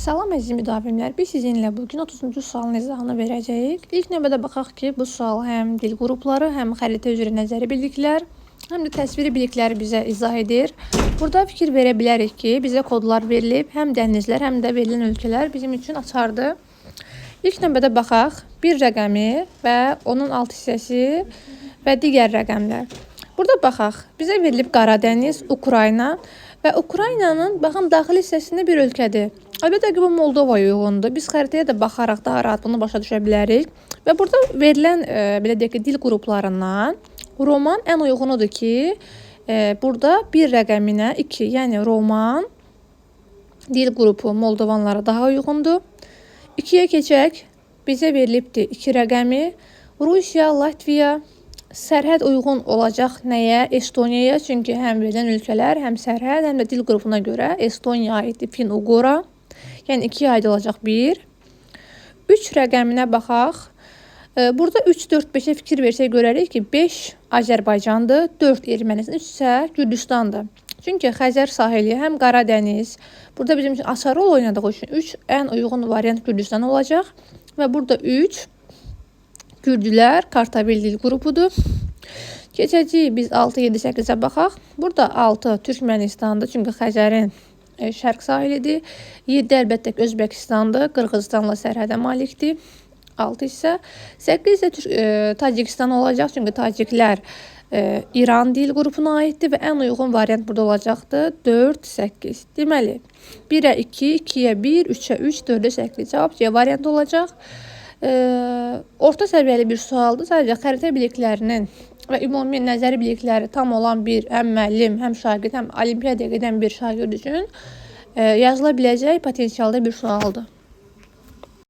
Salam əziz müdavimlər, biz sizinlə bugün 30-cu sualın izahını verəcəyik. İlk növbədə baxaq ki, bu sual həm dil qrupları, həm xəritə üzrə nəzəri biliklər, həm də təsviri bilikləri bizə izah edir. Burada fikir verə bilərik ki, bizə kodlar verilib, həm dənizlər, həm də verilən ölkələr bizim üçün açardır. İlk növbədə baxaq, bir rəqəmi və onun alt hissəsi və digər rəqəmlər. Burada baxaq, bizə verilib Qaradəniz, Ukrayna və Ukraynanın, baxın, daxili hissəsində bir ölkədir. Əlbəttə ki, bu Moldovaya uyğundur. Biz xəritəyə də baxaraq daha rahat bunu başa düşə bilərik. Və burada verilən, belə deyək ki, dil qruplarından Roman ən uyğunudur ki, burada bir rəqəminə 2, yəni Roman dil qrupu Moldovanlara daha uyğundur. 2-yə keçək. Bizə verilibdir 2 rəqəmi. Rusiya, Latviya sərhəd uyğun olacaq nəyə? Estoniyaya. Çünki həm verilən ölkələr, həm sərhəd, həm də dil qrupuna görə Estoniya aiddir Fin-Uqora. Yəni 2-yə aid olacaq 1. 3 rəqəminə baxaq. Burada 3, 4, 5-ə fikir versək görərik ki, 5 Azərbaycandır, 4 Ermənistan, 3 isə Gürcüstandır. Çünki Xəzər sahili, həm Qaradəniz, burada bizim üçün açar rol oynadığı üçün 3 ən uyğun variant Gürcüstan olacaq. Və burada 3 Gürcülər, Kartabil dil qrupudur. Keçəcəyik biz 6, 7, 8-ə baxaq. Burada 6 Türkmənistandır, çünki Xəzərin şərq sahilidir. 7 əlbəttə ki, Özbəkistandır, Qırğızıstanla sərhədə malikdir. 6 isə, 8 isə Tacikistan olacaq, çünki taciklər İran dil qrupuna aiddir və ən uyğun variant burada olacaqdır. 4, 8. Deməli, 1-ə 2, 2-yə 1, 3-ə 3, 4-ə 8. Cavab C variantı olacaq. Orta səviyyəli bir sualdır. Sadəcə xəritə biliklərinin və ümumi nəzəri bilikləri tam olan bir həm müəllim, həm şagird, həm olimpiyadaya gedən bir şagird üçün yazıla biləcək potensialda bir sualdır.